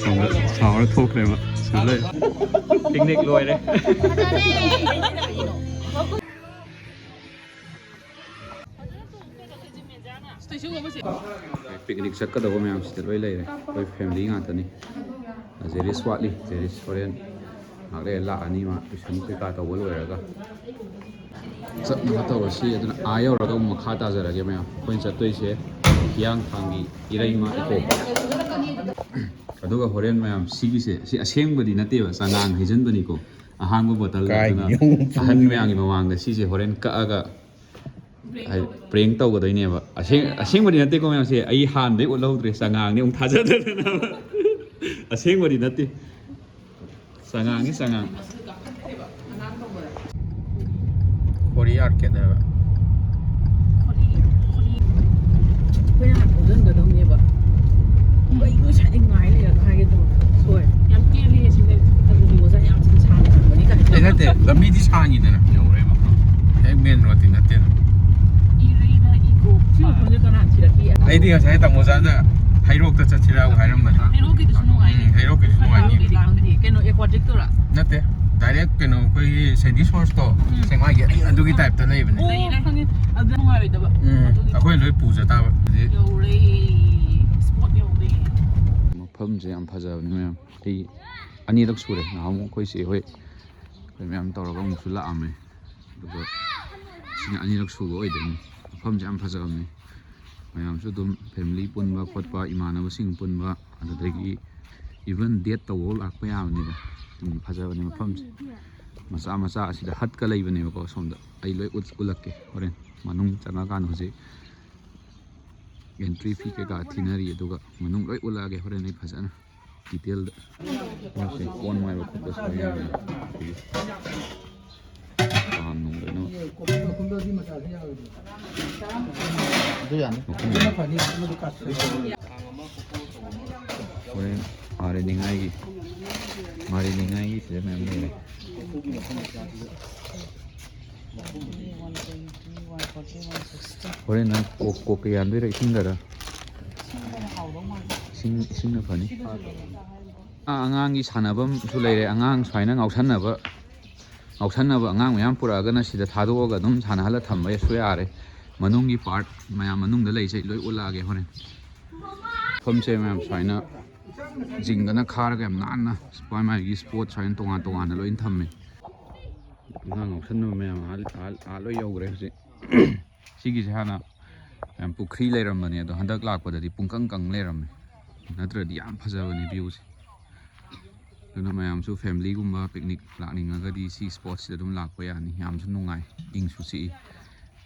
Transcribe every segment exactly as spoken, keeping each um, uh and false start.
ꯁꯥꯎꯔ, ꯁꯥꯎꯔ ꯊꯣꯛꯈ꯭ꯔꯦꯕ꯫ ꯁꯤꯗ ꯂꯩ꯫ ꯄꯤꯛꯅꯤꯛ ꯂꯣꯏꯔꯦ꯫ ꯄꯤꯛꯅꯤꯛ ꯆꯠꯀꯗꯧꯕ ꯃꯌꯥꯝꯁꯤꯗ ꯂꯣꯏ ꯂꯩꯔꯦ꯫ ꯑꯩꯈꯣꯏ ꯐꯦꯃꯤꯂꯤ ꯉꯥꯛꯇꯅꯤ꯫ ꯖꯦꯔꯤꯁ ꯋꯥꯠꯂꯤ꯫ ꯖꯦꯔꯤꯁ ꯍꯣꯔꯦꯟ ꯉꯥꯏꯍꯥꯛ ꯂꯩꯔ ꯂꯥꯛꯑꯅꯤ, ꯃꯥ ꯇꯨꯏꯁꯟ ꯀꯩꯀꯥ ꯇꯧꯕ ꯂꯣꯏꯔꯒ꯫ ꯆꯠꯅꯕ ꯇꯧꯔꯁꯤ꯫ ꯑꯗꯨꯅ ꯑꯥ ꯌꯧꯔꯒ ꯑꯃꯨꯛ ꯃꯈꯥ ꯇꯥꯖꯔꯒꯦ ꯃꯌꯥꯝ꯫ ꯑꯩꯈꯣꯏꯅ ꯆꯠꯇꯣꯏꯁꯦ ꯍꯤꯌꯥꯡꯊꯥꯡꯒꯤ ꯏꯔꯩꯃ ꯏꯀꯣ꯫ ꯑꯗꯨꯒ ꯍꯣꯔꯦꯟ ꯃꯌꯥꯝ ꯁꯤꯒꯤꯁꯦ, ꯁꯤ ꯑꯁꯦꯡꯕꯗꯤ ꯅꯠꯇꯦꯕ, ꯆꯉꯥꯡ ꯍꯩꯖꯤꯟꯕꯅꯤꯀꯣ꯫ ꯑꯍꯥꯡꯕ ꯕꯣꯇꯜ꯫ ꯀꯥꯏ ꯑꯗꯨꯅ ꯌꯣꯡ ꯑꯍꯟ ꯃꯌꯥꯝꯒꯤ ꯃꯃꯥꯡꯗ ꯁꯤꯁꯦ ꯍꯣꯔꯦꯟ ꯀꯛꯑꯒ ꯄ꯭ꯔꯦꯡ ꯇꯧꯒꯗꯣꯏꯅꯦꯕ꯫ ꯑꯁꯦꯡ-, ꯑꯁꯦꯡꯕꯗꯤ ꯅꯠꯇꯦꯀꯣ ꯃꯌꯥꯝꯁꯦ, ꯑꯩ ꯍꯥꯟꯕꯗꯩ ꯎꯠꯍꯧꯗ꯭ꯔꯦ, ꯆꯉꯥꯡꯅꯤ ꯑꯃꯨꯛ ꯊꯥꯖꯗꯗꯅꯕ꯫ ꯑꯁꯦꯡꯕꯗꯤ ꯅꯠꯇꯦ꯫ ꯆꯉꯥꯡꯅꯤ, ꯆꯉꯥꯡ꯫ ꯈꯣꯔꯤ ꯑꯥꯔꯀꯦꯠ ꯍꯥꯏꯕ꯫ ꯑꯩꯈꯣꯏꯅ ꯍꯥꯟꯅ ꯊꯧꯖꯤꯟꯒꯗꯧꯅꯦꯕ꯫ ꯀꯩꯅꯣ ꯉꯁꯥꯏꯗꯩ ꯉꯥꯏ ꯂꯩꯔꯒ ꯍꯥꯏꯒꯦ ꯇꯧꯔꯒ ꯁꯣꯏ꯫ ꯌꯥꯝ ꯇꯦꯜꯂꯤ ꯑꯁꯤꯗꯤ꯫ ꯑꯗꯨꯗꯤ ꯑꯣꯖꯥ ꯌꯥꯝ ꯊꯤꯅ ꯁꯥꯡꯅ ꯊꯝꯕꯅꯤ ꯀꯥꯏꯅ꯫ ꯑꯦ, ꯅꯠꯇꯦ, ꯂꯝꯕꯤꯗꯤ ꯁꯥꯡꯉꯤꯗꯅ꯫ ꯌꯧꯔꯦ ꯃꯐꯝ꯫ ꯍꯦꯛ ꯃꯦꯟ ꯔꯣꯗꯇꯤ ꯅꯠꯇꯦꯅ꯫ ꯏꯔꯩꯅ ꯏꯀꯣ꯫ ꯁꯤ ꯃꯐꯝꯁꯦ ꯀꯅꯥ ꯊꯤꯔꯛꯈꯤ? ꯑꯩꯗꯤ ꯉꯁꯥꯏ ꯇꯥꯃꯣꯆꯥꯗ ꯍꯩꯔꯣꯛꯇ ꯆꯠꯁꯤꯔꯥ ꯍꯥꯏꯔꯝꯕꯅꯦ꯫ ꯍꯩꯔꯣꯛꯀꯤꯗꯨꯁꯨ ꯅꯨꯡꯉꯥꯏꯅꯤ꯫ ꯎꯝ, ꯍꯩꯔꯣꯛꯀꯤꯗꯨꯁꯨ ꯅꯨꯡꯉꯥꯏꯅꯤ꯫ ꯍꯩꯔꯣꯛꯀꯤꯗꯨꯗꯤ ꯈꯪꯗꯦ꯫ ꯀꯩꯅꯣ, ꯑꯦꯀ꯭ꯋꯥꯇꯤꯛꯇꯨꯔꯥ? ꯅꯠꯇꯦ, ꯗꯥꯏꯔꯦꯛ ꯀꯩꯅꯣ, ꯑꯩꯈꯣꯏꯒꯤ ꯁꯦꯟꯗꯤ ꯁꯣꯔꯁꯇꯣ, ꯎꯝ꯫ ꯁꯦꯛꯃꯥꯏꯒꯤ ꯑꯗꯨꯒꯤ ꯇꯥꯏꯞꯇ ꯂꯩꯕꯅꯦ꯫ ꯑꯣ, ꯂꯩꯔꯦ꯫ ꯈꯪꯉꯦ꯫ ꯑꯗꯨ ꯅꯨꯡꯉꯥꯏꯔꯣꯏꯗꯕ꯫ ꯎꯝ, ꯑꯗꯨꯒꯤ ꯑꯩꯈꯣꯏ ꯂꯣꯏ ꯄꯨꯖ ꯇꯥꯕ꯫ ꯑꯗꯨꯗꯤ ꯌꯧꯔꯦ꯫ ꯏꯁꯄꯣꯠ ꯌꯧꯔꯦ꯫ ꯃꯐꯝꯁꯦ ꯌꯥꯝ ꯐꯖꯕꯅꯤ ꯃꯌꯥꯝ꯫ ꯑꯩ ꯑꯅꯤꯔꯛ ꯁꯨꯔꯦ꯫ ꯅꯍꯥꯟꯃꯨꯛ ꯑꯩꯈꯣꯏ ꯆꯦ ꯍꯣꯏ, ꯑꯩꯈꯣꯏ ꯃꯌꯥꯝ ꯇꯧꯔꯒ ꯑꯃꯨꯛꯁꯨ ꯂꯥꯛꯑꯝꯃꯦ꯫ ꯑꯗꯨꯒ ꯁꯤꯅ ꯑꯅꯤꯔꯛ ꯁꯨꯕ ꯑꯣꯏꯗꯣꯏꯅꯤ꯫ ꯃꯐꯝꯁꯦ ꯌꯥꯝ ꯐꯖꯕꯅꯤ꯫ ꯃꯌꯥꯝꯁꯨ ꯑꯗꯨꯝ ꯐꯦꯃꯤꯂꯤ ꯄꯨꯟꯕ ꯈꯣꯠꯄ, ꯏꯃꯥꯟꯅꯕꯁꯤꯡ ꯄꯨꯟꯕ, ꯑꯗꯨꯗꯒꯤ even date ꯇꯧꯕ ꯂꯥꯛꯄ ꯌꯥꯕꯅꯤꯗ꯫ ꯎꯝ, ꯐꯖꯕꯅꯤ ꯃꯐꯝꯁꯦ꯫ ꯃꯆꯥ ꯃꯆꯥ ꯑꯁꯤꯗ ꯍꯠꯀ ꯂꯩꯕꯅꯦꯕꯀꯣ꯫ ꯁꯣꯝꯗ ꯑꯩ ꯂꯣꯏ ꯎꯠ-, ꯎꯠꯂꯛꯀꯦ ꯍꯣꯔꯦꯟ꯫ ꯃꯅꯨꯡ ꯆꯪꯉꯀꯥꯟꯗ ꯍꯧꯖꯤꯛ entry fee ꯀꯩꯀꯥ ꯊꯤꯅꯔꯤ, ꯑꯗꯨꯒ ꯃꯅꯨꯡ ꯂꯣꯏ ꯎꯠꯂꯛꯑꯒꯦ ꯍꯣꯔꯦꯟ ꯑꯩ ꯐꯖꯅ detailꯗ꯫ ꯃꯣꯏꯁꯦ ꯀꯣꯟ ꯋꯥꯏꯕ ꯈꯣꯠꯄꯁꯨ ꯂꯣꯏ ꯌꯥꯎꯕꯅꯦ꯫ ꯄꯥꯝ ꯅꯨꯡ ꯂꯣꯏꯅꯃꯛ꯫ ꯑꯗꯨ ꯌꯥꯅꯤ꯫ ꯃꯈꯨꯝ ꯌꯥꯅꯤ꯫ ꯍꯣꯔꯦꯟ ꯃꯥꯔꯤꯅꯤꯉꯥꯏꯒꯤ, ꯃꯥꯔꯤꯅꯤꯉꯥꯏꯒꯤ ꯁꯤꯗ ꯃꯌꯥꯝ ꯂꯩꯔꯦ꯫ ꯍꯣꯔꯦꯟ ꯅꯪ ꯀꯣꯛ ꯀꯣꯛꯀ ꯌꯥꯟꯗꯣꯏꯔꯥ ꯏꯁꯤꯡꯗꯔ? ꯏꯁꯤꯡ, ꯏꯁꯤꯡꯅ ꯐꯅꯤ꯫ ꯑꯥ, ꯑꯉꯥꯡꯒꯤ ꯁꯥꯟꯅꯐꯝꯁꯨ ꯂꯩꯔꯦ꯫ ꯑꯉꯥꯡ ꯁꯨꯃꯥꯏꯅ ꯉꯥꯎꯁꯟꯅꯕ, ꯉꯥꯎꯁꯟꯅꯕ ꯑꯉꯥꯡ ꯃꯌꯥꯝ ꯄꯨꯔꯛꯑꯒꯅ ꯁꯤꯗ ꯊꯥꯗꯣꯛꯑꯒ ꯑꯗꯨꯝ ꯁꯥꯟꯅꯍꯜꯂ ꯊꯝꯕꯁꯨ ꯌꯥꯔꯦ꯫ ꯃꯅꯨꯡꯒꯤ ꯄꯥꯔꯠ ꯃꯌꯥꯝ ꯃꯅꯨꯡꯗ ꯂꯩꯁꯦ ꯑꯩ ꯂꯣꯏ ꯎꯠꯂꯛꯑꯒꯦ ꯍꯣꯔꯦꯟ꯫ ꯃꯐꯝꯁꯦ ꯃꯌꯥꯝ ꯁꯨꯃꯥꯏꯅ ꯖꯤꯡꯒꯅ ꯈꯥꯔꯒ ꯌꯥꯝ ꯅꯥꯟꯅ ꯃꯥꯏ ꯃꯥꯏꯒꯤ ꯁ꯭ꯄꯣꯠ ꯁꯨꯃꯥꯏꯅ ꯇꯣꯉꯥꯟ ꯇꯣꯉꯥꯟꯅ ꯂꯣꯏ ꯊꯝꯃꯦ꯫ ꯑꯉꯥꯡ ꯉꯥꯎꯁꯟꯅꯕ ꯃꯌꯥꯝ ꯑꯥ, ꯑꯥ, ꯑꯥ ꯂꯣꯏ ꯌꯧꯈ꯭ꯔꯦ ꯍꯧꯖꯤꯛ꯫ ꯁꯤꯒꯤꯁꯦ ꯍꯥꯟꯅ ꯌꯥꯝ ꯄꯨꯈ꯭ꯔꯤ ꯂꯩꯔꯝꯕꯅꯦ, ꯑꯗꯣ ꯍꯟꯗꯛ ꯂꯥꯛꯄꯗꯗꯤ ꯄꯨꯡꯀꯪ ꯀꯪ ꯂꯩꯔꯝꯃꯦ꯫ ꯅꯠꯇ꯭ꯔꯗꯤ ꯌꯥꯝ ꯐꯖꯕꯅꯦ ꯚ꯭ꯌꯨꯁꯦ꯫ ꯑꯗꯨꯅ ꯃꯌꯥꯝꯁꯨ ꯐꯦꯃꯤꯂꯤꯒꯨꯝꯕ ꯄꯤꯛꯅꯤꯛ ꯂꯥꯛꯅꯤꯡꯉꯒꯗꯤ ꯁꯤ ꯁ꯭ꯄꯣꯠꯁꯤꯗ ꯑꯗꯨꯝ ꯂꯥꯛꯄ ꯌꯥꯅꯤ꯫ ꯌꯥꯝꯁꯨ ꯅꯨꯡꯉꯥꯏ, ꯏꯪꯁꯨ ꯆꯤꯛꯏ,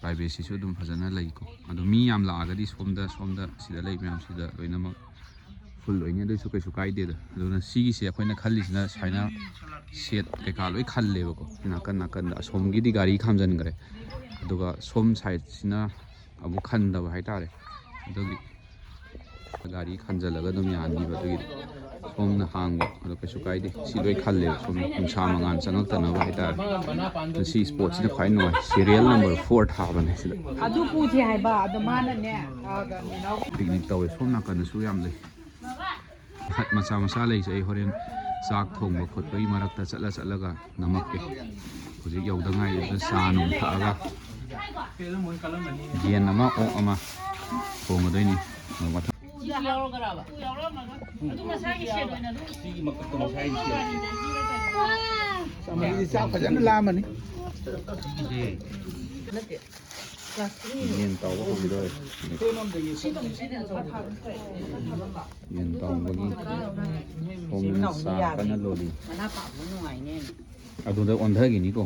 ꯄ꯭ꯔꯥꯏꯚꯦꯁꯤꯁꯨ ꯑꯗꯨꯝ ꯐꯖꯅ ꯂꯩꯀꯣ꯫ ꯑꯗꯣ ꯃꯤ ꯌꯥꯝ ꯂꯥꯛꯑꯒꯗꯤ ꯁꯣꯝꯗ, ꯁꯣꯝꯗ ꯁꯤꯗ ꯂꯩ ꯃꯌꯥꯝꯁꯤꯗ ꯂꯣꯏꯅꯃꯛ ꯐꯨꯜ ꯑꯣꯏꯅꯤ, ꯑꯗꯨꯏꯁꯨ ꯀꯩꯁꯨ ꯀꯥꯏꯗꯦꯗ꯫ ꯑꯗꯨꯅ ꯁꯤꯒꯤꯁꯦ ꯑꯩꯈꯣꯏꯅ ꯈꯜꯂꯤꯁꯤꯅ ꯁꯨꯃꯥꯏꯅ ꯁꯦꯠ ꯀꯩꯀꯥ ꯂꯣꯏ ꯈꯜꯂꯦꯕꯀꯣ꯫ ꯅꯥꯀꯟ ꯅꯥꯀꯟꯗ ꯑꯁꯣꯝꯒꯤꯗꯤ ꯒꯥꯔꯤ ꯈꯥꯝꯖꯟꯈ꯭ꯔꯦ, ꯑꯗꯨꯒ ꯁꯣꯝ ꯁꯥꯏꯠꯁꯤꯅ ꯑꯃꯨꯛ ꯈꯟꯗꯕ ꯍꯥꯏꯇꯥꯔꯦ꯫ ꯑꯗꯨꯒꯤ ꯒꯥꯔꯤ ꯈꯟꯖꯜꯂꯒ ꯑꯗꯨꯝ ꯌꯥꯅꯤꯕ꯫ ꯑꯗꯨꯒꯤ ꯁꯣꯝꯅ ꯍꯥꯡꯕ, ꯑꯗꯣ ꯀꯩꯁꯨ ꯀꯥꯏꯗꯦ꯫ ꯁꯤ ꯂꯣꯏ ꯈꯜꯂꯦꯕ ꯁꯣꯝꯗ, ꯅꯨꯡꯁꯥ ꯃꯉꯥꯜ ꯆꯪꯉꯛꯇꯅꯕ ꯍꯥꯏꯇꯥꯔꯦ꯫ ꯑꯗꯣ ꯁꯤ ꯁ꯭ꯄꯣꯠꯁꯤꯅ ꯈ꯭ꯋꯥꯏ ꯅꯨꯡꯉꯥꯏ꯫ ꯁꯤꯔꯤꯌꯦꯜ ꯅꯝꯕꯔ ꯐꯣꯔ ꯊꯥꯕꯅꯦ ꯁꯤꯗ꯫ ꯑꯗꯨ ꯄꯨꯁꯦ ꯍꯥꯏꯕ, ꯑꯗꯣ ꯃꯥꯅꯅꯦ, ꯑ, ꯀꯩꯅꯣ, ꯄꯤꯛꯅꯤꯛ ꯇꯧꯋꯦ꯫ ꯁꯣꯝ ꯅꯥꯀꯟꯗꯁꯨ ꯌꯥꯝ ꯂꯩ꯫ ꯍꯠ ꯃꯆꯥ ꯃꯆꯥ ꯂꯩꯁꯦ ꯑꯩ ꯍꯣꯔꯦꯟ ꯆꯥꯛ ꯊꯣꯡꯕ ꯈꯣꯠꯄꯒꯤ ꯃꯔꯛꯇ ꯆꯠꯂ ꯆꯠꯂꯒ ꯅꯝꯃꯛꯀꯦ꯫ ꯍꯧꯖꯤꯛ ꯌꯧꯗ ꯉꯥꯏꯔꯤꯕꯗ ꯆꯥ ꯅꯨꯡ ꯊꯛꯑꯒ ꯌꯦꯟ ꯑꯃ, ꯑꯣꯛ ꯑꯃ ꯊꯣꯡꯒꯗꯣꯏꯅꯤ꯫ ꯑꯗꯨ ꯃꯊꯪ ꯁꯤꯁꯨ ꯌꯥꯎꯔꯒꯔꯕ? ꯑꯗꯨ ꯃꯁꯥꯒꯤ ꯁꯦꯠ ꯑꯣꯏꯅ ꯑꯗꯨꯝ ꯁꯤꯒꯤ ꯃꯀꯛꯇꯣ ꯃꯁꯥꯒꯤ ꯁꯦꯠ꯫ ꯆꯥꯃꯔꯤꯗꯤ ꯆꯥꯛ ꯐꯖꯅ ꯂꯥꯝꯃꯅꯤ꯫ ꯁꯤꯒꯤꯁꯦ ꯅꯠꯇꯦ꯫ ꯌꯦꯟ ꯇꯥꯎꯕ ꯍꯧꯈꯤꯗꯧꯔꯦ꯫ ꯌꯦꯟ ꯇꯥꯎꯕꯒꯤ ꯁꯣꯝꯗꯅ ꯆꯥ ꯀꯟꯅ ꯂꯣꯜꯂꯤ꯫ ꯃꯅꯥ ꯄꯥꯛꯄ ꯅꯨꯡꯉꯥꯏꯅꯦ꯫ ꯑꯗꯨꯗ ꯑꯣꯟꯊꯈꯤꯅꯤꯀꯣ꯫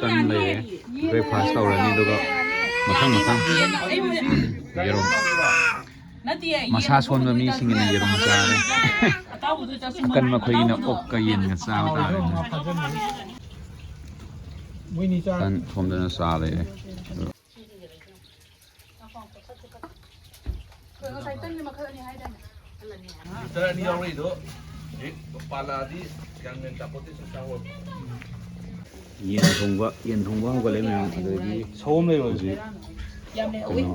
ꯇꯟ ꯂꯩꯔꯦ꯫ ꯕ꯭ꯔꯦꯛꯐꯥꯁ ꯇꯧꯔꯅꯤ, ꯑꯗꯨꯒ ꯃꯊꯪ ꯃꯊꯪ ꯌꯦꯔꯨꯝ꯫ ꯃꯁꯥ ꯁꯣꯟꯕ ꯃꯤꯁꯤꯡꯒꯤꯅ ꯌꯦꯔꯨꯝ ꯆꯥꯔꯦ꯫ ꯑꯀꯟꯕ ꯑꯩꯈꯣꯏꯒꯤꯅ ꯑꯣꯛꯀ ꯌꯦꯟꯒ ꯆꯥꯕ ꯇꯥꯔꯦ꯫ ꯇꯟ ꯁꯣꯝꯗꯅ ꯆꯥ ꯂꯩꯔꯦ꯫ ꯉꯁꯥꯏ ꯇꯟꯁꯦ ꯃꯈꯜ ꯑꯅꯤ ꯍꯥꯏꯗꯥꯏꯅꯦ? ꯂꯤꯇꯔ ꯑꯅꯤ ꯌꯥꯎꯔꯛꯏꯗꯣ ꯄꯥꯜꯂꯛꯑꯗꯤ ꯒ꯭ꯌꯥꯟ ꯃꯦꯟ ꯇꯥꯄꯣꯠꯇꯦ ꯁꯨꯝ ꯆꯥꯎꯋꯣ꯫ ꯌꯦꯟ ꯊꯣꯡꯕ, ꯌꯦꯟ ꯊꯣꯡꯕ ꯍꯧꯒꯠꯂꯦ ꯃꯌꯥꯝ꯫ ꯑꯗꯒꯤ ꯁꯑꯣꯝ ꯂꯩꯔꯣꯏ ꯍꯧꯖꯤꯛ꯫ ꯌꯥꯝ ꯂꯩꯍꯧꯋꯤ꯫ ꯀꯩꯅꯣ,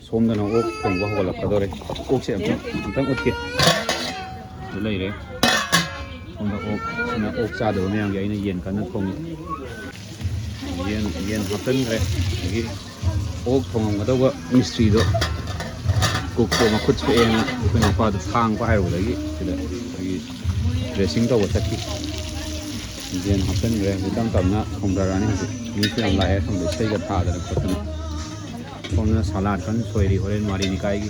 ꯁꯣꯝꯗꯅ ꯑꯣꯛ ꯊꯣꯡꯕ ꯍꯧꯒꯠꯂꯛꯀꯗꯧꯔꯦ꯫ ꯑꯣꯛꯁꯦ ꯑꯝꯇꯪ, ꯑꯝꯇꯪ ꯎꯠꯀꯦ꯫ ꯑꯗꯨ ꯂꯩꯔꯦ꯫ ꯁꯣꯝꯗ ꯑꯣꯛ, ꯁꯤꯅ ꯑꯣꯛ ꯆꯥꯗꯕ ꯃꯌꯥꯝꯒꯤ ꯑꯩꯅ ꯌꯦꯟ ꯀꯟꯅ ꯊꯣꯡꯉꯤ꯫ ꯌꯦꯟ, ꯌꯦꯟ ꯍꯥꯞꯆꯤꯟꯈ꯭ꯔꯦ꯫ ꯑꯗꯒꯤ ꯑꯣꯛ ꯊꯣꯡꯉꯝꯒꯗꯧꯕ ꯃꯤꯁꯇ꯭ꯔꯤꯗꯣ, ꯀꯨꯛꯇꯣ ꯃꯈꯨꯠ ꯁꯣꯛꯑꯦꯅ ꯑꯩꯈꯣꯏ ꯅꯨꯄꯥꯗꯣ ꯊꯥꯡ ꯄꯥꯏꯔꯨꯕꯗꯒꯤ ꯁꯤꯗ ꯑꯩꯈꯣꯏꯒꯤ dressing ꯇꯧꯕ ꯆꯠꯈꯤ꯫ ꯌꯦꯟ ꯍꯥꯞꯆꯤꯟꯈ꯭ꯔꯦ꯫ ꯍꯧꯖꯤꯛ ꯇꯞ ꯇꯞꯅ ꯊꯣꯡꯊꯔꯛꯑꯅꯤ꯫ ꯍꯧꯖꯤꯛ ꯃꯤꯁꯨ ꯌꯥꯝ ꯂꯥꯛꯑꯦ꯫ ꯁꯣꯝꯗ ꯏꯁꯩꯒ ꯊꯥꯗꯅ ꯈꯣꯠꯇꯅ꯫ ꯁꯣꯝꯗꯅ salad ꯀꯟꯅ ꯁꯣꯏꯔꯤ꯫ ꯍꯣꯔꯦꯟ ꯃꯥꯔꯤ ꯅꯤꯀꯥꯏꯒꯤ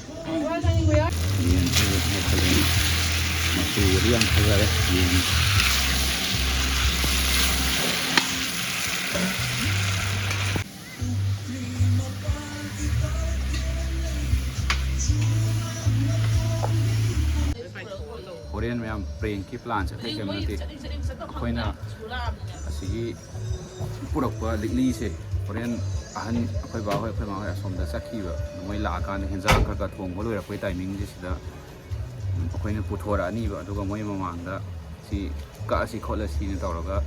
ꯌꯦꯟꯁꯤ ꯍꯦꯛ ꯍꯦꯛ ꯈꯜꯂꯦ꯫ ꯃꯆꯨꯒꯗꯤ ꯌꯥꯝ ꯐꯖꯔꯦ ꯌꯦꯟ꯫ ꯍꯣꯔꯦꯟ ꯃꯌꯥꯝ ꯄ꯭ꯔꯦꯡꯀꯤ ꯄ꯭ꯂꯥꯟꯁꯦ ꯑꯇꯩ ꯀꯩꯝ ꯅꯠꯇꯦ꯫ ꯑꯩꯈꯣꯏꯅ ꯑꯁꯤꯒꯤ ꯄꯨꯔꯛꯄ ꯂꯤꯛꯂꯤꯁꯦ ꯍꯣꯔꯦꯟ ꯑꯍꯟ ꯑꯩꯈꯣꯏ ꯕꯥ ꯍꯣꯏ ꯑꯩꯈꯣꯏ ꯃꯥ ꯍꯣꯏ ꯑꯁꯣꯝꯗ ꯆꯠꯈꯤꯕ, ꯃꯣꯏ ꯂꯥꯛꯑꯀꯥꯟꯗ ꯍꯦꯟꯖꯥꯡ ꯈꯔ ꯈꯔ ꯊꯣꯡꯕ ꯂꯣꯏꯔꯛꯄꯩ ꯇꯥꯏꯃꯤꯡꯁꯤꯗ ꯑꯩꯈꯣꯏꯅ ꯄꯨꯊꯣꯔꯛꯑꯅꯤꯕ꯫ ꯑꯗꯨꯒ ꯃꯣꯏ ꯃꯃꯥꯡꯗ ꯁꯤ ꯀꯛꯑꯁꯤ ꯈꯣꯠꯂꯁꯤꯅ ꯇꯧꯔꯒ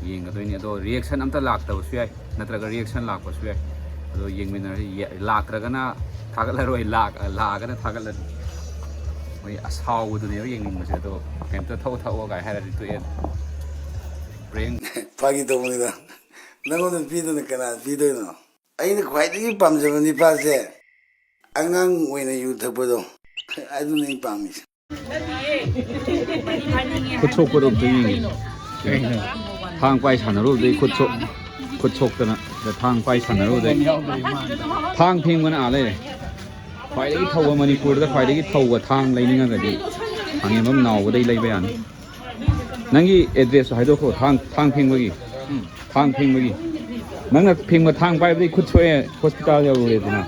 ꯌꯦꯡꯒꯗꯣꯏꯅꯤ꯫ ꯑꯗꯣ reaction ꯑꯝꯇ ꯂꯥꯛꯇꯕꯁꯨ ꯌꯥꯏ, ꯅꯠꯇ꯭ꯔꯒ reaction ꯂꯥꯛꯄꯁꯨ ꯌꯥꯏ꯫ ꯑꯗꯣ ꯌꯦꯡꯃꯤꯟꯅꯔꯁꯤ꯫ ꯌꯦ-, ꯂꯥꯛꯇ꯭ꯔꯒꯅ ꯊꯥꯒꯠꯂꯔꯣꯏ, ꯂꯥꯛ-, ꯂꯥꯛꯑꯒꯅ ꯊꯥꯒꯠꯂꯅꯤ꯫ ꯃꯣꯏ ꯑꯁꯥꯎꯕꯗꯨꯅꯦꯕ ꯌꯦꯡꯅꯤꯡꯕꯁꯦ꯫ ꯑꯗꯣ ꯀꯩꯝꯇ "ꯊꯛꯑꯣ, ꯊꯛꯑꯣ" ꯀꯥꯏ ꯍꯥꯏꯔꯗꯤ ꯇꯣꯛꯑꯦ꯫ ꯄ꯭ꯔꯦꯡ꯫ ꯐꯥꯒꯤ ꯇꯧꯕꯅꯤꯗ꯫ ꯅꯪꯉꯣꯟꯗ ꯄꯤꯗꯅ ꯀꯅꯥ ꯄꯤꯗꯣꯏꯅꯣ? ꯑꯩꯅ ꯈ꯭ꯋꯥꯏꯗꯒꯤ ꯄꯥꯝꯖꯕ ꯅꯤꯄꯥꯁꯦ ꯑꯉꯥꯡ ꯑꯣꯏꯅ ꯌꯨ ꯊꯛꯄꯗꯣ, ꯑꯗꯨꯅ ꯑꯩ ꯄꯥꯝꯃꯤꯁꯦ꯫ ꯈꯨꯠ ꯁꯣꯛꯄꯗꯣ ꯑꯝꯇ ꯌꯦꯡꯒꯦ꯫ ꯊꯥꯡ ꯄꯥꯏ ꯁꯥꯟꯅꯔꯨꯕꯗꯩ ꯈꯨꯠ ꯁꯣꯛ-, ꯈꯨꯠ ꯁꯣꯛꯇꯅ ꯊꯥꯡ ꯄꯥꯏ ꯁꯥꯟꯅꯔꯨꯕꯗꯩ꯫ ꯊꯥꯡ ꯐꯦꯡꯕꯅ ꯑꯥ ꯂꯩꯔꯦ꯫ ꯈ꯭ꯋꯥꯏꯗꯒꯤ ꯊꯧꯕ, ꯃꯅꯤꯄꯨꯔꯗ ꯈ꯭ꯋꯥꯏꯗꯒꯤ ꯊꯧꯕ ꯊꯥꯡ ꯂꯩꯅꯤꯡꯉꯒꯗꯤ ꯈꯥꯡꯉꯦꯝꯕꯝ ꯅꯥꯎꯕꯗꯩ ꯂꯩꯕ ꯌꯥꯅꯤ꯫ ꯅꯪꯒꯤ address ꯇꯣ ꯍꯥꯏꯗꯣꯛꯈꯣ꯫ ꯊꯥꯡ, ꯊꯥꯡ ꯐꯦꯡꯕꯒꯤ꯫ ꯎꯝ꯫ ꯊꯥꯡ ꯐꯦꯡꯕꯒꯤ꯫ ꯅꯪꯅ ꯐꯦꯡꯕ ꯊꯥꯡ ꯄꯥꯏꯕꯗꯒꯤ ꯈꯨꯠ ꯁꯣꯛꯑꯦ, hospital ꯌꯧꯔꯨꯔꯦꯗꯅ꯫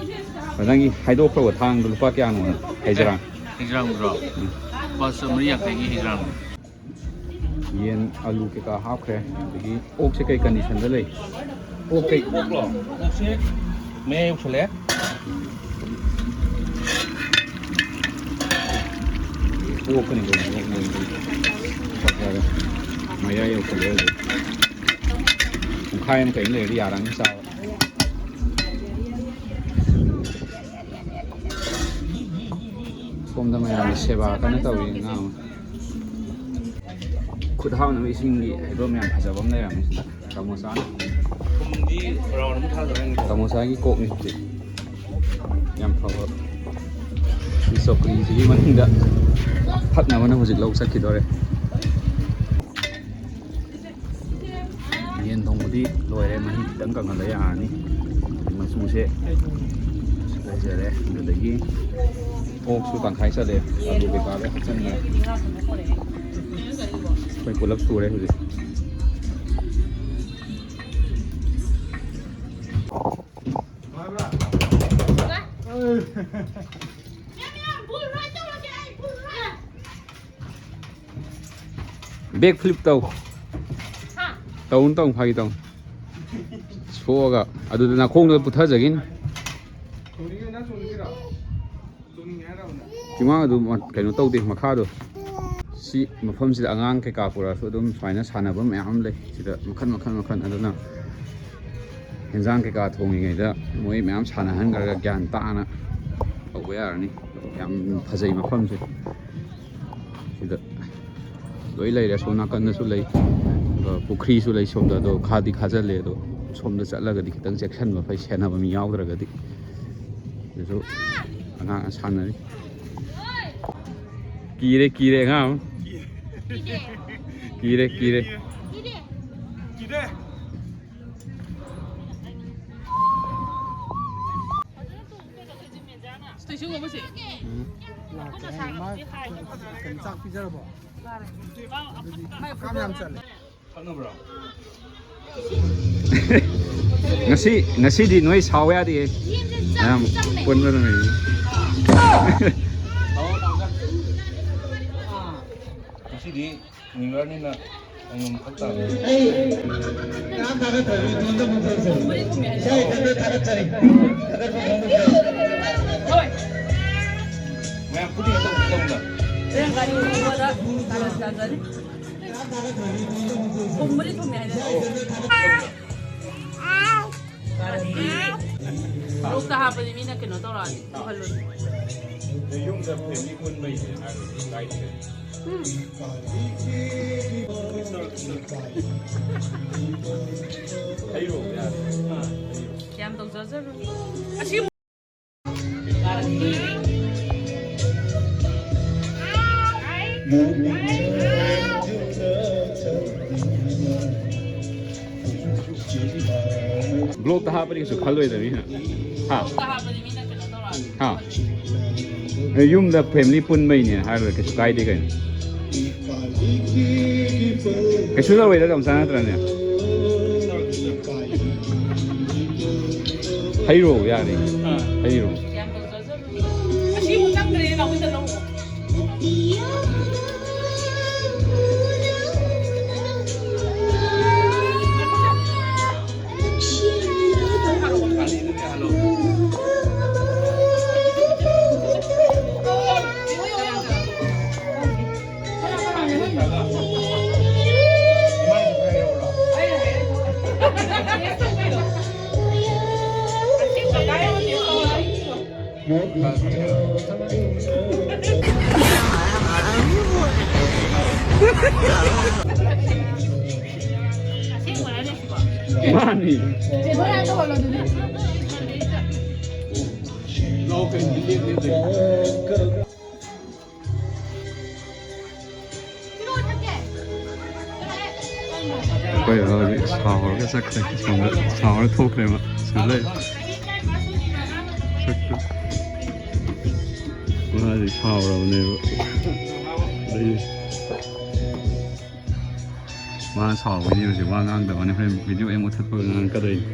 ꯅꯪꯒꯤ ꯍꯥꯏꯗꯣꯛꯈ꯭ꯔꯕ ꯊꯥꯡꯗꯣ ꯂꯨꯄꯥ ꯀꯌꯥꯅꯣꯅ ꯍꯩꯖꯔꯥꯡ꯫ ꯍꯩꯖ꯭ꯔꯥꯡꯗꯨꯔꯣ? ꯎꯝ꯫ ꯂꯨꯄꯥ ꯆꯥꯃꯔꯤ ꯌꯥꯡꯈꯩꯒꯤ ꯍꯩꯖ꯭ꯔꯥꯡ꯫ ꯌꯦꯟ, ꯑꯂꯨ ꯀꯩꯀꯥ ꯍꯥꯞꯈ꯭ꯔꯦ꯫ ꯑꯗꯒꯤ ꯑꯣꯛꯁꯦ ꯀꯩ condition ꯗ ꯂꯩ? ꯑꯣꯛ ꯀꯩ ꯑꯣꯛꯂꯣ? ꯑꯣꯛꯁꯦ ꯃꯌꯥꯏ ꯌꯧꯁꯜꯂꯛꯑꯦ꯫ ꯑꯣꯛꯀꯅꯤ ꯀꯩꯅꯣ, ꯑꯣꯛ ꯂꯣꯏꯕꯗꯤ꯫ ꯆꯞ ꯆꯥꯔꯦ꯫ ꯃꯌꯥꯏ ꯌꯧꯁꯜꯂꯛꯑꯦ ꯍꯧꯖꯤꯛ꯫ ꯄꯨꯡꯈꯥꯏ ꯑꯃ ꯀꯩ ꯑꯃ ꯂꯩꯔꯗꯤ ꯌꯥꯔꯅꯤ ꯆꯥꯕ꯫ ꯁꯣꯝꯗ ꯃꯌꯥꯝꯅ ꯁꯦꯕꯥ ꯀꯟꯅ ꯇꯧꯔꯤ꯫ ꯉꯥ ꯑꯃ ꯈꯨꯠ ꯍꯥꯝꯅꯕ ꯏꯁꯤꯡꯒꯤ ꯍꯩꯕꯝ ꯌꯥꯝ ꯐꯖꯕ ꯑꯃ ꯂꯩꯔꯝꯃꯤ ꯁꯤꯗ꯫ ꯇꯥꯃꯣꯆꯥꯅ꯫ ꯊꯨꯝꯗꯤ ꯔꯥꯎꯟ ꯑꯃ ꯊꯥꯗꯧ ꯍꯥꯏꯅꯤ꯫ ꯇꯥꯃꯣꯆꯥꯒꯤ ꯀꯣꯛꯅꯤ ꯍꯧꯖꯤꯛ꯫ ꯌꯥꯝ ꯐꯕ꯫ ꯁꯤ ꯆꯧꯀ꯭ꯔꯤꯁꯤꯒꯤ ꯃꯅꯤꯡꯗ ꯊꯛꯅꯕꯅ ꯍꯧꯖꯤꯛ ꯂꯧ ꯆꯠꯈꯤꯗꯣꯔꯦ꯫ ꯌꯦꯟ ꯊꯣꯡꯕꯗꯤ ꯂꯣꯏꯔꯦ, ꯃꯍꯤ ꯈꯤꯇꯪ ꯀꯪꯍꯜꯂ ꯌꯥꯔꯅꯤ꯫ ꯃꯆꯨꯁꯦ ꯂꯩꯖꯔꯦ꯫ ꯑꯗꯨꯗꯒꯤ ꯄꯣꯛꯁꯨ ꯇꯪꯈꯥꯏ ꯆꯠꯂꯦ, ꯑꯂꯨ ꯀꯩꯀꯥ ꯂꯣꯏ ꯍꯥꯞꯆꯤꯟꯈ꯭ꯔꯦ꯫ ꯑꯩꯈꯣꯏ ꯄꯨꯂꯞ ꯁꯨꯔꯦ ꯍꯧꯖꯤꯛ꯫ ꯕꯦꯛ ꯐ꯭ꯂꯤꯞ ꯇꯧ꯫ ꯇꯧꯅꯨ, ꯇꯧꯅꯨ, ꯐꯥꯒꯤ ꯇꯧꯅꯨ꯫ ꯁꯣꯛꯑꯒ ꯑꯗꯨꯗ ꯅꯥꯈꯣꯡꯗ ꯄꯨꯊꯖꯒꯤꯅꯤ꯫ ꯆꯤꯡꯃꯥꯡ ꯑꯗꯨ ꯃ-, ꯀꯩꯅꯣ ꯇꯧꯗꯦ, ꯃꯈꯥꯗꯣ꯫ ꯁꯤ ꯃꯐꯝꯁꯤꯗ ꯑꯉꯥꯡ ꯀꯩꯀꯥ ꯄꯨꯔꯛꯑꯁꯨ ꯑꯗꯨꯝ ꯁꯨꯃꯥꯏꯅ ꯁꯥꯟꯅꯕ ꯃꯌꯥꯝ ꯑꯃ ꯂꯩ꯫ ꯁꯤꯗ ꯃꯈꯜ, ꯃꯈꯜ, ꯃꯈꯜ꯫ ꯑꯗꯨꯅ ꯍꯦꯟꯖꯥꯡ ꯀꯩꯀꯥ ꯊꯣꯡꯉꯤꯉꯩꯗ ꯃꯣꯏ ꯃꯌꯥꯝ ꯁꯥꯟꯅꯍꯟꯈ꯭ꯔꯒ ꯒ꯭ꯌꯥꯟ ꯇꯥꯅ ꯇꯧꯕ ꯌꯥꯔꯅꯤ꯫ ꯌꯥꯝ ꯐꯖꯩ ꯃꯐꯝꯁꯦ꯫ ꯁꯤꯗ ꯂꯣꯏ ꯂꯩꯔꯦ꯫ ꯑꯁꯣꯝ ꯅꯥꯀꯟꯗꯁꯨ ꯂꯩ, ꯑꯗꯨꯒ ꯄꯨꯈ꯭ꯔꯤꯁꯨ ꯂꯩ ꯁꯣꯝꯗ꯫ ꯑꯗꯣ ꯈꯥꯗꯤ ꯈꯥꯖꯤꯜꯂꯦ꯫ ꯑꯗꯣ ꯁꯣꯝꯗ ꯆꯠꯂꯒꯗꯤ ꯈꯤꯇꯪ ꯆꯦꯛꯁꯤꯟꯕ ꯐꯩ, ꯁꯦꯟꯅꯕ ꯃꯤ ꯌꯥꯎꯗ꯭ꯔꯒꯗꯤ꯫ ꯑꯗꯨꯁꯨ ꯑꯉꯥꯡ ꯁꯥꯟꯅꯔꯤ꯫ ꯀꯤꯔꯦ, ꯀꯤꯔꯦ ꯑꯉꯥꯡ ꯑꯃ꯫ ꯀꯤꯔꯦ, ꯀꯤꯔꯦ꯫ ꯎꯝ꯫ ꯂꯥꯛꯀꯦ ꯍꯥꯏ ꯃꯥ ꯀꯩꯅꯣ ꯆꯥꯛ ꯄꯤꯖꯔꯕꯣ? ꯑꯗꯨꯗꯤ ꯀꯥꯝ ꯌꯥꯝ ꯆꯠꯂꯦ꯫ ꯉꯁꯤ, ꯉꯁꯤꯗꯤ ꯅꯣꯏ ꯁꯥꯎ ꯌꯥꯗꯦ꯫ ꯃꯌꯥꯝ ꯄꯨꯟꯕ ꯅꯨꯃꯤꯠꯅꯤ꯫ ꯉꯁꯤꯗꯤ ꯅ꯭ꯌꯨ ꯌꯔꯅꯤꯅ ꯑꯩꯉꯣꯟꯗ ꯐꯛ ꯇꯥꯕ꯫ ꯑꯩ ꯌꯥꯝ ꯊꯥꯒꯠꯆꯔꯤ, ꯏꯇꯣꯝꯇ ꯐꯣꯡꯗꯣꯛꯆꯔꯤ꯫ ꯏꯁꯥ ꯏꯊꯟꯇ ꯊꯥꯒꯠꯆꯔꯤ꯫ ꯊꯥꯒꯠꯄ ꯐꯣꯡꯗꯣꯛꯆꯔꯤ꯫ ꯃꯌꯥꯝ ꯄꯨꯟꯅ ꯇꯧꯁꯤ ꯇꯧꯅ꯫ ꯒꯥꯔꯤ ꯎꯕꯗ ꯇꯥꯔꯟ ꯇꯥꯖꯔꯤ꯫ ꯊꯨꯝꯕꯨꯗꯤ ꯊꯨꯝꯃꯦ ꯍꯥꯏꯅ꯫ ꯂꯣꯛꯇ ꯍꯥꯞꯄꯗꯤ ꯃꯤꯅ ꯀꯩꯅꯣ ꯇꯧꯔꯛꯑꯗꯤ ꯎꯍꯜꯂꯨꯅꯤ꯫ ꯌꯨꯝꯗ ꯐꯦꯃꯤꯂꯤ ꯄꯨꯟꯕꯩꯅꯦ ꯍꯥꯏꯕꯗꯤ ꯀꯥꯏꯗꯦ꯫ ꯎꯝ꯫ ꯍꯩꯔꯣ ꯌꯥꯔꯦ꯫ ꯌꯥꯝ ꯇꯧꯖꯖꯔꯨ꯫ ꯑꯁꯤ ꯕ꯭ꯂꯣꯛꯇ ꯍꯥꯞꯄꯗꯤ ꯀꯩꯁꯨ ꯈꯜꯂꯣꯏꯗ ꯃꯤꯅ꯫ ꯍꯥ? ꯍꯥ? ꯑꯦ, ꯌꯨꯝꯗ ꯐꯦꯃꯤꯂꯤ ꯄꯨꯟꯕꯩꯅꯦ ꯍꯥꯏꯔꯒ ꯀꯩꯁꯨ ꯀꯥꯏꯗꯦ ꯀꯩꯅꯣ꯫ ꯀꯩꯁꯨ ꯇꯧꯔꯣꯏꯗ, ꯌꯥꯝ ꯆꯥꯟꯅꯗ꯭ꯔꯅꯦ꯫ ꯍꯩꯔꯣ ꯌꯥꯔꯦ꯫ ꯍꯩꯔꯣ꯫ ꯑꯁꯤꯕꯨ ꯆꯪꯗ꯭ꯔꯦ ꯅꯥꯎꯕꯤꯗ ꯂꯧꯔꯣ꯫ ꯃꯥꯅꯤ꯫ ꯑꯩꯈꯣꯏ ꯍꯧꯖꯤꯛ ꯁꯥꯎꯔꯒ ꯆꯠꯈ꯭ꯔꯦ꯫ ꯁꯣꯝꯗ ꯁꯥꯎꯔ ꯊꯣꯛꯈ꯭ꯔꯦꯕ꯫ ꯁꯤꯗ ꯂꯩ꯫ ꯁꯛꯇꯨ꯫ ꯃꯥꯗꯤ ꯁꯥꯎꯔꯕꯅꯦꯕ꯫ ꯑꯗꯩ ꯃꯥ ꯁꯥꯎꯕꯩꯅꯦ ꯍꯧꯖꯤꯛ ꯋꯥ ꯉꯥꯡꯗꯕꯅꯤ꯫ ꯍꯣꯔꯦꯟ ꯚꯤꯗꯤꯑꯣ ꯍꯦꯛ ꯃꯨꯊꯠꯄꯒ ꯉꯥꯡꯉꯛꯀꯗꯣꯏꯅꯤ꯫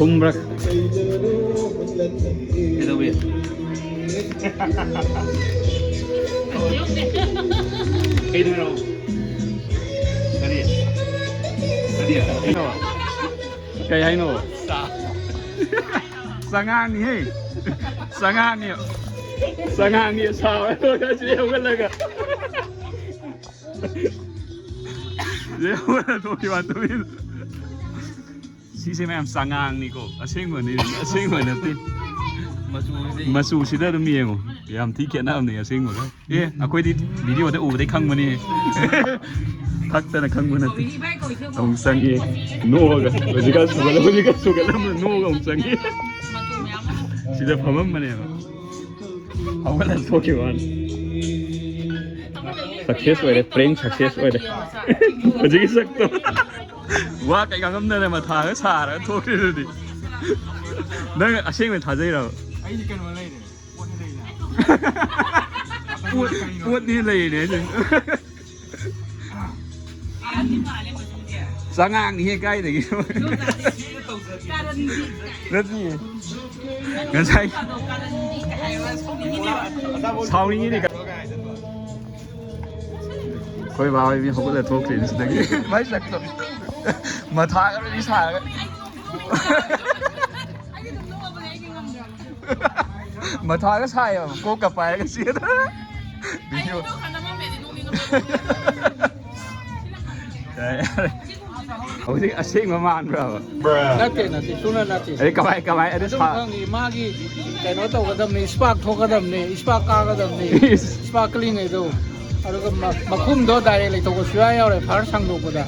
ꯊꯨꯝꯕ꯭ꯔꯥ? ꯀꯩꯗꯧꯏ? ꯀꯩꯗꯧꯔꯣ? ꯀꯔꯤ? ꯀꯔꯤ? ꯀꯩꯅꯣ? ꯀꯩ ꯍꯥꯏꯅꯣ? ꯆꯉꯥꯡꯅꯤꯍꯦ꯫ ꯆꯉꯥꯡꯅꯤ꯫ ꯆꯉꯥꯡꯅꯤ ꯁꯥꯕ ꯂꯣꯏꯔ ꯁꯤ ꯍꯧꯒꯠꯂꯒ꯫ ꯁꯤ ꯍꯧꯒꯠꯂ ꯊꯣꯛꯈꯤꯕ ꯇꯨꯃꯤꯟ꯫ ꯁꯤꯁꯦ ꯃꯌꯥꯝ ꯆꯉꯥꯡꯅꯤꯀꯣ꯫ ꯑꯁꯦꯡꯕꯅꯤ, ꯑꯁꯦꯡꯕ ꯅꯠꯇꯦ꯫ ꯃꯆꯨꯁꯤꯗ ꯑꯗꯨꯝ ꯌꯦꯡꯉꯣ꯫ ꯌꯥꯝ ꯊꯤ ꯈꯦꯠꯅꯕꯅꯤ ꯑꯁꯦꯡꯕꯒ꯫ ꯑꯦ, ꯑꯩꯈꯣꯏꯗꯤ ꯚꯤꯗꯤꯑꯣꯗ ꯎꯕꯗꯩ ꯈꯪꯕꯅꯤ꯫ ꯊꯛꯇꯅ ꯈꯪꯕ ꯅꯠꯇꯦ꯫ ꯑꯃꯨꯛ ꯆꯪꯉꯦ꯫ ꯅꯣꯛꯑꯒ꯫ ꯍꯧꯖꯤꯛꯀꯥꯟ ꯁꯨꯒꯠꯂ-, ꯍꯧꯖꯤꯛꯀꯥꯟ ꯁꯨꯒꯠꯂꯝꯕ ꯅꯣꯛꯑꯒ ꯑꯃꯨꯛ ꯆꯪꯉꯦ꯫ ꯁꯤꯗ ꯐꯝꯃꯝꯕꯅꯦꯕ꯫ ꯍꯧꯒꯠꯂ ꯊꯣꯛꯈꯤꯕ ꯋꯥꯅꯤ꯫ ꯁꯛꯁꯦꯁ ꯑꯣꯏꯔꯦ, ꯄ꯭ꯔꯦꯡ ꯁꯛꯁꯦꯁ ꯑꯣꯏꯔꯦ꯫ ꯍꯧꯖꯤꯛꯀꯤ ꯁꯛꯇꯣ꯫ ꯋꯥ ꯀꯩ ꯉꯥꯡꯉꯝꯗꯅ ꯃꯊꯥꯒ ꯁꯥꯔꯒ ꯊꯣꯛꯈ꯭ꯔꯤꯗꯨꯗꯤ꯫ ꯅꯪ ꯑꯁꯦꯡꯕ ꯊꯥꯖꯩꯔꯕ? ꯑꯩꯗꯤ ꯀꯩꯅꯣ ꯂꯩꯔꯦ꯫ ꯄꯣꯠ ꯂꯩꯔꯦ꯫ ꯄꯣꯠ-, ꯄꯣꯠꯅꯤ ꯂꯩꯔꯤꯅꯦ ꯑꯩꯁꯦ꯫ ꯆꯉꯥꯡꯅꯤꯍꯦ ꯀꯥꯏꯗꯒꯤ꯫ ꯅꯠꯇꯤꯌꯦ꯫ ꯉꯁꯥꯏ ꯁꯥꯎꯅꯤꯡꯉꯤꯅꯤ꯫ ꯑꯩꯈꯣꯏ ꯕꯥ ꯍꯣꯏ ꯃꯤ ꯍꯧꯒꯠꯂ ꯊꯣꯛꯈ꯭ꯔꯦꯅꯦ ꯁꯤꯗꯒꯤ꯫ ꯃꯥꯏ ꯁꯛꯇꯣ꯫ ꯃꯊꯥꯒ ꯂꯣꯏ ꯁꯥꯔꯒ꯫ ꯃꯊꯥꯒ ꯁꯥꯏꯌꯦꯕ, ꯀꯣꯛꯀ ꯄꯥꯏꯔꯒ ꯆꯦꯟ-, ꯚꯤꯗꯤꯑꯣ꯫ ꯌꯥꯔꯦ, ꯌꯥꯔꯦ꯫ ꯍꯧꯖꯤꯛ ꯑꯁꯦꯡꯕ ꯃꯥꯟꯕ꯭ꯔꯕ? ꯅꯠꯇꯦ, ꯅꯠꯇꯦ, ꯁꯨꯡꯅ ꯅꯠꯇꯦ꯫ ꯑꯗꯩ ꯀꯃꯥꯏ, ꯀꯃꯥꯏ, ꯑꯗꯨ ꯑꯗꯨꯝ ꯁꯥ- ꯈꯪꯉꯤ, ꯃꯥꯒꯤ ꯀꯩꯅꯣ ꯇꯧꯒꯗꯕꯅꯤ, ꯏꯁꯄꯥꯛ ꯊꯣꯛꯀꯗꯕꯅꯤ, ꯏꯁꯄꯥꯛ ꯀꯥꯒꯗꯕꯅꯤ, ꯏꯁ꯫ ꯏꯁꯄꯥꯛꯀ꯭ꯂꯤꯡ ꯍꯥꯏꯗꯣ꯫ ꯑꯗꯨꯒ ꯃ-, ꯃꯈꯨꯝꯗꯣ ꯗꯥꯏꯔꯦꯛ ꯂꯩꯊꯣꯛꯄ ꯁꯨꯡꯌꯥ ꯌꯥꯎꯔꯣꯏ, ꯐꯥꯔꯁ ꯍꯥꯡꯗꯣꯛꯄꯗ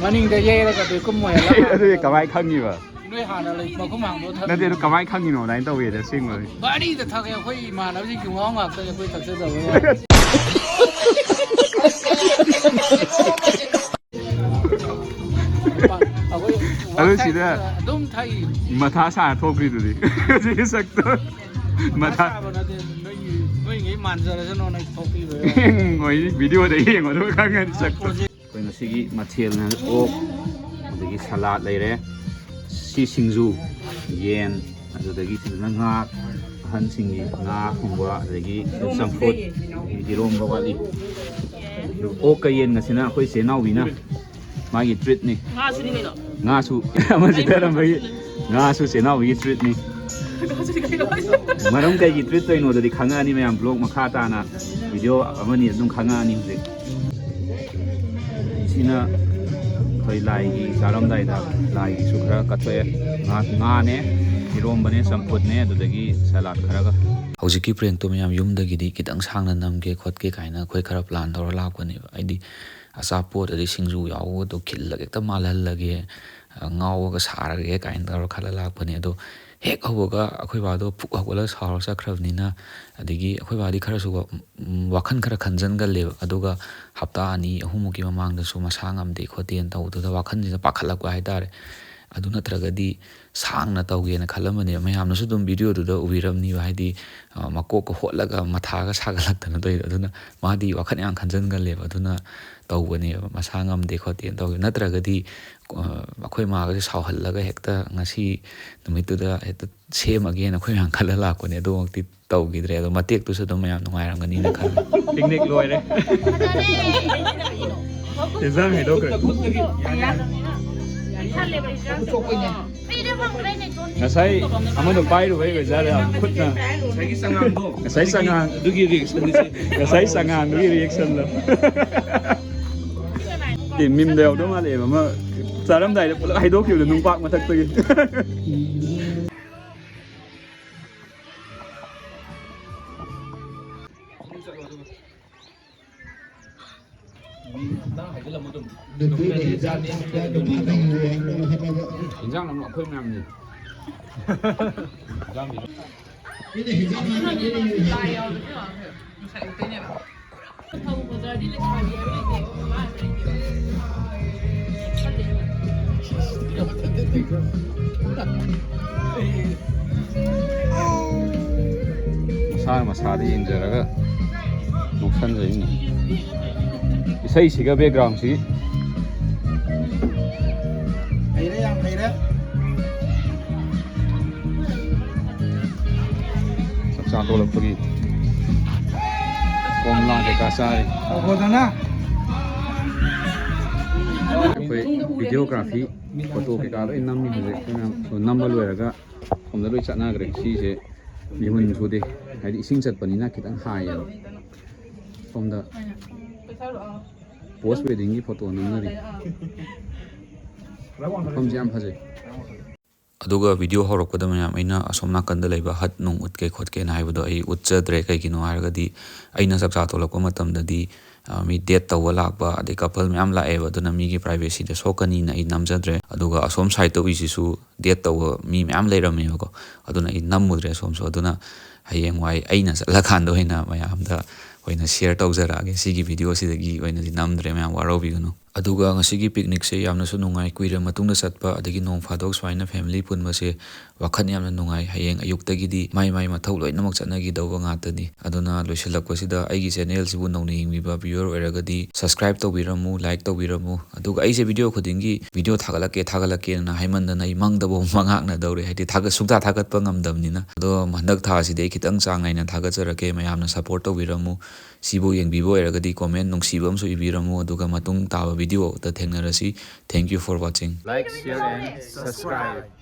ꯃꯅꯤꯡꯗ ꯌꯩꯔꯒ ꯕꯦꯛꯀꯨꯝ ꯑꯣꯏꯍꯜꯂꯒ꯫ ꯑꯗꯨꯗꯤ ꯀꯃꯥꯏ ꯈꯪꯉꯤꯕ? ꯅꯣꯏ ꯍꯥꯟꯅ ꯂꯩ, ꯃꯈꯨꯝ ꯍꯥꯡꯗꯣꯛꯑ ꯊꯝꯃꯤ꯫ ꯅꯠꯇꯦ, ꯑꯗꯨ ꯀꯃꯥꯏ ꯈꯪꯉꯤꯅꯣ ꯑꯗꯨꯃꯥꯏꯅ ꯇꯧꯋꯦꯗ ꯑꯁꯦꯡꯕ? ꯕꯥꯔꯤꯗ ꯊꯛꯑꯦ, ꯑꯩꯈꯣꯏ ꯏꯃꯥꯟꯅꯕꯁꯤꯡ ꯌꯨ ꯉꯥꯎ ꯉꯥꯛꯇꯅꯤ ꯑꯩꯈꯣꯏ ꯊꯛꯆꯗꯕ ꯋꯥꯅꯤ꯫ ꯑꯩꯈꯣꯏ ꯑꯗꯨ ꯁꯤꯗ ꯑꯗꯨꯝ ꯊꯛꯏ꯫ ꯃꯊꯥ ꯁꯥꯔ ꯊꯣꯛꯈ꯭ꯔꯤꯗꯨꯗꯤ꯫ ꯍꯧꯖꯤꯛꯀꯤ ꯁꯛꯇꯣ꯫ ꯃꯊꯥ ꯃꯊꯥ ꯁꯥꯕ ꯅꯠꯇꯦ, ꯅꯣꯏꯒꯤ, ꯅꯣꯏꯉꯩ ꯃꯥꯟꯖꯔꯁꯅꯣꯅ ꯊꯣꯛꯄꯤꯕ꯫ ꯃꯣꯏ ꯚꯤꯗꯤꯑꯣꯗ ꯌꯦꯡꯉꯣ, ꯑꯗꯨꯒ ꯈꯪꯉꯅꯤ ꯁꯛꯇꯣ꯫ ꯑꯩꯈꯣꯏ ꯉꯁꯤꯒꯤ ꯃꯊꯦꯜꯅ ꯑꯣꯛ, ꯑꯗꯒꯤ ꯁꯂꯥꯗ ꯂꯩꯔꯦ꯫ ꯁꯤ ꯁꯤꯡꯖꯨ, ꯌꯦꯟ, ꯑꯗꯨꯗꯒꯤ ꯁꯤꯗꯅ ꯉꯥ, ꯑꯍꯟꯁꯤꯡꯒꯤ ꯉꯥ ꯊꯣꯡꯕ, ꯑꯗꯒꯤ ꯆꯝꯐꯨꯠ, ꯏꯔꯣꯝꯕ ꯋꯥꯠꯂꯤ꯫ ꯑꯣꯛꯀ ꯌꯦꯟꯒꯁꯤꯅ ꯑꯩꯈꯣꯏ ꯆꯦ ꯅꯥꯎꯕꯤꯅ ꯃꯥꯒꯤ ꯇ꯭ꯔꯤꯠꯅꯤ꯫ ꯉꯥꯁꯨꯅꯤ ꯀꯩꯅꯣ꯫ ꯉꯥꯁꯨ ꯑꯃ ꯆꯤꯊꯔꯝꯕꯒꯤ ꯉꯥꯁꯨ ꯆꯦ ꯅꯥꯎꯕꯤꯒꯤ ꯇ꯭ꯔꯤꯠꯅꯤ꯫ ꯃꯔꯝ ꯀꯩꯒꯤ ꯇ꯭ꯔꯤꯠ ꯇꯧꯔꯤꯅꯣꯗꯗꯤ ꯈꯪꯉꯛꯑꯅꯤ ꯃꯌꯥꯝ, ꯕ꯭ꯂꯣꯛ ꯃꯈꯥ ꯇꯥꯅ ꯚꯤꯗꯤꯑꯣ ꯑꯃꯅꯤ ꯑꯗꯨꯝ ꯈꯪꯉꯛꯑꯅꯤ ꯍꯧꯖꯤꯛ꯫ ꯁꯤꯅ ꯑꯩꯈꯣꯏ ꯂꯥꯏꯒꯤ ꯆꯥꯔꯝꯗꯥꯏꯗ ꯂꯥꯏꯒꯤꯁꯨ ꯈꯔ ꯀꯠꯊꯣꯛꯑꯦ꯫ ꯉꯥ, ꯉꯥꯅꯦ, ꯏꯔꯣꯝꯕꯅꯦ, ꯆꯝꯐꯨꯠꯅꯦ, ꯑꯗꯨꯗꯒꯤ ꯁꯂꯥꯗ ꯈꯔꯒ꯫ ꯍꯧꯖꯤꯛꯀꯤ ꯄ꯭ꯔꯦꯡꯛꯇꯣ ꯃꯌꯥꯝ ꯌꯨꯝꯗꯒꯤꯗꯤ ꯈꯤꯇꯪ ꯁꯥꯡꯅ ꯅꯝꯒꯦ ꯈꯣꯠꯀꯦ ꯀꯥꯏꯅ ꯑꯩꯈꯣꯏ ꯈꯔ ꯄ꯭ꯂꯥꯟ ꯇꯧꯔ ꯂꯥꯛꯄꯅꯦꯕ꯫ ꯍꯥꯏꯗꯤ ꯑꯆꯥꯄꯣꯠ ꯑꯗꯩ ꯁꯤꯡꯖꯨ ꯌꯥꯎꯕꯗꯣ ꯈꯤꯜꯂꯒ ꯍꯦꯛꯇ ꯃꯥꯜꯍꯜꯂꯒꯦ, ꯉꯥꯎꯔꯒ ꯁꯥꯔꯒꯦ ꯀꯥꯏꯅ ꯇꯧꯔ ꯈꯜꯂ ꯂꯥꯛꯄꯅꯦ꯫ ꯑꯗꯣ ꯍꯦꯛ ꯍꯧꯕꯒ ꯑꯩꯈꯣꯏ ꯕꯥꯗꯣ ꯐꯨꯛ ꯍꯧꯒꯠꯂꯒ ꯁꯥꯎꯔ ꯆꯠꯈ꯭ꯔꯕꯅꯤꯅ, ꯑꯗꯒꯤ ꯑꯩꯈꯣꯏ ꯕꯥꯗꯤ ꯈꯔꯁꯨ ꯋꯥ-, ꯎꯝ, ꯋꯥꯈꯜ ꯈꯔ ꯈꯟꯖꯟꯒꯜꯂꯦꯕ꯫ ꯑꯗꯨꯒ ꯍꯞꯇꯥ ꯑꯅꯤ ꯑꯍꯨꯝꯃꯨꯛꯀꯤ ꯃꯃꯥꯡꯗꯁꯨ ꯃꯁꯥ ꯉꯝꯗꯦ ꯈꯣꯠꯇꯦꯅ ꯇꯧꯕꯗꯨꯗ ꯋꯥꯈꯜꯁꯤꯅ ꯄꯥꯈꯠꯂꯛꯄ ꯍꯥꯏꯇꯥꯔꯦ꯫ ꯑꯗꯨ ꯅꯠꯇ꯭ꯔꯒꯗꯤ ꯁꯥꯡꯅ ꯇꯧꯒꯦꯅ ꯈꯜꯂꯝꯕꯅꯦꯕ꯫ ꯃꯌꯥꯝꯅꯁꯨ ꯑꯗꯨꯝ ꯚꯤꯗꯤꯑꯣꯗꯨꯗ ꯎꯕꯤꯔꯝꯅꯤꯕ, ꯍꯥꯏꯗꯤ, ꯑ, ꯃꯀꯣꯛꯀ ꯍꯣꯠꯂꯒ ꯃꯊꯥꯒ ꯁꯥꯒꯠꯂꯛꯇꯅ ꯇꯧꯔꯤꯗꯣ꯫ ꯑꯗꯨꯅ ꯃꯥꯗꯤ ꯋꯥꯈꯜ ꯌꯥꯝ ꯈꯟꯖꯟꯒꯜꯂꯦꯕ꯫ ꯑꯗꯨꯅ ꯇꯧꯕꯅꯦꯕ, ꯃꯁꯥ ꯉꯝꯗꯦ ꯈꯣꯠꯇꯦꯅ ꯇꯧꯕ꯫ ꯅꯠꯇ꯭ꯔꯒꯗꯤ, ꯑ, ꯑꯩꯈꯣꯏ ꯃꯥꯒꯁꯦ ꯁꯥꯎꯍꯜꯂꯒ ꯍꯦꯛꯇ ꯉꯁꯤ ꯅꯨꯃꯤꯠꯇꯨꯗ ꯍꯦꯛꯇ ꯁꯦꯝꯃꯒꯦꯅ ꯑꯩꯈꯣꯏ ꯃꯌꯥꯝ ꯈꯜꯂ ꯂꯥꯛꯄꯅꯦ꯫ ꯑꯗꯨꯃꯛꯇꯤ ꯇꯧꯈꯤꯗ꯭ꯔꯦ꯫ ꯑꯗꯣ ꯃꯇꯦꯛꯇꯨꯁꯨ ꯑꯗꯨꯝ ꯃꯌꯥꯝ ꯅꯨꯡꯉꯥꯏꯔꯝꯒꯅꯤꯅ ꯈꯜꯂꯤ꯫ ꯄꯤꯛꯅꯤꯛ ꯂꯣꯏꯔꯦ꯫ ꯏꯟꯖꯥꯡ ꯍꯩꯗꯣꯛꯈ꯭ꯔꯦ꯫ ꯉꯁꯥꯏ ꯑꯃꯗꯣ ꯄꯥꯏꯔꯨꯕꯩ ꯑꯣꯏꯖꯥꯠꯂ ꯈꯨꯠꯅ? ꯉꯁꯥꯏꯒꯤ ꯆꯉꯥꯡꯗꯣ꯫ ꯉꯁꯥꯏ ꯆꯉꯥꯡ꯫ ꯑꯗꯨꯒꯤ reaction ꯅꯤ ꯁꯤ꯫ ꯉꯁꯥꯏ ꯆꯉꯥꯡꯗꯨꯒꯤ reaction ꯗꯣ꯫ ꯑꯦ, ꯃꯤꯝꯗ ꯌꯥꯎꯗꯧ ꯃꯥꯜꯂꯦꯕ꯫ ꯑꯃ ꯆꯥꯔꯝꯗꯥꯏꯗ ꯄꯨꯂꯞ ꯍꯩꯗꯣꯛꯈꯤꯕꯗꯣ ꯅꯨꯡꯄꯥꯛ ꯃꯊꯛꯇꯒꯤ꯫ ꯅꯪ ꯍꯥꯏꯖꯤꯜꯂꯝꯃꯣ ꯑꯗꯨꯝ꯫ ꯅꯨꯄꯤꯅ ꯍꯤꯟꯖꯥꯡ ꯊꯣꯡꯕ, ꯅꯨꯄꯤꯅ ꯍꯤꯟꯖꯥꯡ ꯑꯃ ꯑꯩꯈꯣꯏ ꯃꯌꯥꯝꯅꯤ꯫ ꯍꯤꯟꯖꯥꯡꯗꯤ ꯃꯤꯅ ꯍꯤꯟꯖꯥꯡ ꯍꯥꯏꯔꯒ ꯃꯤꯅ ꯌꯦꯡꯉꯦ꯫ ꯉꯁꯥꯏ ꯑꯌꯨꯛꯇꯩꯅꯦꯕ꯫ ꯐꯕꯨ ꯐꯖꯔꯗꯤ ꯂꯩꯁꯥꯕꯤ ꯍꯥꯏꯕ ꯂꯩꯇꯦ꯫ ꯃꯁꯥꯅ ꯃꯁꯥꯗ ꯌꯦꯡꯖꯔꯒ ꯅꯣꯛꯁꯟꯖꯩꯅꯤ꯫ ꯏꯁꯩꯁꯤꯒ background ꯁꯤ꯫ ꯍꯩꯔꯦ, ꯌꯥꯝ ꯍꯩꯔꯦ꯫ ꯆꯥ ꯇꯣꯂꯛꯄꯒꯤ ꯀꯣꯝꯂꯥ ꯀꯩꯀꯥ ꯆꯥꯔꯤ꯫ ꯑꯩꯈꯣꯏ videography, photo ꯀꯩꯀꯥ ꯂꯣꯏ ꯅꯝꯃꯤ ꯍꯧꯖꯤꯛ꯫ ꯑꯩꯈꯣꯏ ꯃꯌꯥꯝ ꯁꯣꯝ ꯅꯝꯕ ꯂꯣꯏꯔꯒ ꯁꯣꯝꯗ ꯂꯣꯏ ꯆꯠꯅꯈ꯭ꯔꯦ꯫ ꯁꯤꯁꯦ ꯃꯤꯍꯨꯟ ꯁꯨꯗꯦ, ꯍꯥꯏꯗꯤ ꯏꯁꯤꯡ ꯆꯠꯄꯅꯤꯅ ꯈꯤꯇꯪ ꯍꯥꯏꯌꯦꯕ꯫ ꯁꯣꯝꯗ post weddingꯒꯤ photo ꯅꯝꯅꯔꯤ꯫ ꯃꯐꯝꯁꯦ ꯌꯥꯝ ꯐꯖꯩ꯫ ꯑꯗꯨꯒ video ꯍꯧꯔꯛꯄꯗ ꯃꯌꯥꯝ ꯑꯩꯅ ꯑꯁꯣꯝ ꯅꯥꯀꯟꯗ ꯂꯩꯕ hut ꯅꯨꯡ ꯎꯠꯀꯦ ꯈꯣꯠꯀꯦꯅ ꯍꯥꯏꯕꯗꯣ ꯑꯩ ꯎꯠꯆꯗ꯭ꯔꯦ꯫ ꯀꯩꯒꯤꯅꯣ ꯍꯥꯏꯔꯒꯗꯤ ꯑꯩꯅ ꯆꯥꯛꯆꯥ ꯇꯣꯂꯛꯄ ꯃꯇꯝꯗꯗꯤ, ꯑ, ꯃꯤ date ꯇꯧꯕ ꯂꯥꯛꯄ, ꯑꯗꯩ couple ꯃꯌꯥꯝ ꯂꯥꯛꯑꯦꯕ, ꯑꯗꯨꯅ ꯃꯤꯒꯤ privacyꯗ ꯁꯣꯛꯀꯅꯤꯅ ꯑꯩ ꯅꯝꯖꯗ꯭ꯔꯦ꯫ ꯑꯗꯨꯒ ꯑꯁꯣꯝ sideꯇ ꯎꯏꯁꯤꯁꯨ date ꯇꯧꯕ ꯃꯤ ꯃꯌꯥꯝ ꯂꯩꯔꯝꯃꯦꯕꯀꯣ, ꯑꯗꯨꯅ ꯑꯩ ꯅꯝꯃꯨꯗ꯭ꯔꯦ ꯑꯁꯣꯝꯁꯨ꯫ ꯑꯗꯨꯅ ꯍꯌꯦꯡꯋꯥꯏ ꯑꯩꯅ ꯆꯠꯂꯀꯥꯟꯗ ꯑꯣꯏꯅ ꯃꯌꯥꯝꯗ ꯑꯣꯏꯅ share ꯇꯧꯖꯔꯛꯑꯒꯦ꯫ ꯁꯤꯒꯤ videoꯁꯤꯗꯒꯤ ꯑꯣꯏꯅꯗꯤ ꯅꯝꯗ꯭ꯔꯦ, ꯃꯌꯥꯝ ꯋꯥꯔꯧꯕꯤꯒꯅꯨ꯫ ꯑꯗꯨꯒ ꯉꯁꯤꯒꯤ picnicꯁꯦ ꯌꯥꯝꯅꯁꯨ ꯅꯨꯡꯉꯥꯏ꯫ ꯀꯨꯏꯔ ꯃꯇꯨꯡꯗ ꯆꯠꯄ, ꯑꯗꯒꯤ ꯅꯣꯡ ꯐꯥꯗꯣꯛ ꯁꯨꯃꯥꯏꯅ family ꯄꯨꯟꯕꯁꯦ ꯋꯥꯈꯜ ꯌꯥꯝꯅ ꯅꯨꯡꯉꯥꯏ꯫ ꯍꯌꯦꯡ ꯑꯌꯨꯛꯇꯒꯤꯗꯤ ꯃꯥꯏ ꯃꯥꯏ ꯃꯊꯧ ꯂꯣꯏꯅꯃꯛ ꯆꯠꯅꯈꯤꯗꯧꯕ ꯉꯥꯛꯇꯅꯤ꯫ ꯑꯗꯨꯅ ꯂꯣꯏꯁꯤꯜꯂꯛꯄꯁꯤꯗ ꯑꯩꯒꯤ channelꯁꯤꯕꯨ ꯅꯧꯅ ꯌꯦꯡꯕꯤꯕ viewer ꯑꯣꯏꯔꯒꯗꯤ subscribe ꯇꯧꯕꯤꯔꯝꯃꯨ, like ꯇꯧꯕꯤꯔꯝꯃꯨ꯫ ꯑꯗꯨꯒ ꯑꯩꯁꯦ video ꯈꯨꯗꯤꯡꯒꯤ video ꯊꯥꯒꯠꯂꯛꯀꯦ, ꯊꯥꯒꯠꯂꯛꯀꯦꯅ ꯍꯥꯏꯃꯟꯗꯅ ꯑꯩ ꯃꯪꯗꯐꯥꯎ ꯃꯪꯉꯥꯛꯅꯗꯧꯔꯦ, ꯍꯥꯏꯗꯤ ꯊꯥꯒꯠ-, ꯁꯨꯡꯊꯥ ꯊꯥꯒꯠꯄ ꯉꯝꯗꯕꯅꯤꯅ꯫ ꯑꯗꯣ ꯍꯟꯗꯛ ꯊꯥꯁꯤꯗꯤ ꯑꯩ ꯈꯤꯇꯪ ꯆꯥꯡ ꯅꯥꯏꯅ ꯊꯥꯒꯠꯆꯔꯛꯀꯦ꯫ ꯃꯌꯥꯝꯅ support ꯇꯧꯕꯤꯔꯝꯃꯨ꯫ ꯁꯤꯕꯨ ꯌꯦꯡꯕꯤꯕ ꯑꯣꯏꯔꯒꯗꯤ comment ꯅꯨꯡꯁꯤꯕ ꯑꯃꯁꯨ ꯏꯕꯤꯔꯝꯃꯨ, ꯑꯗꯨꯒ ꯃꯇꯨꯡ ꯇꯥꯕ videoꯗ ꯊꯦꯡꯅꯔꯁꯤ꯫ Thank you for watching. Like, share and subscribe.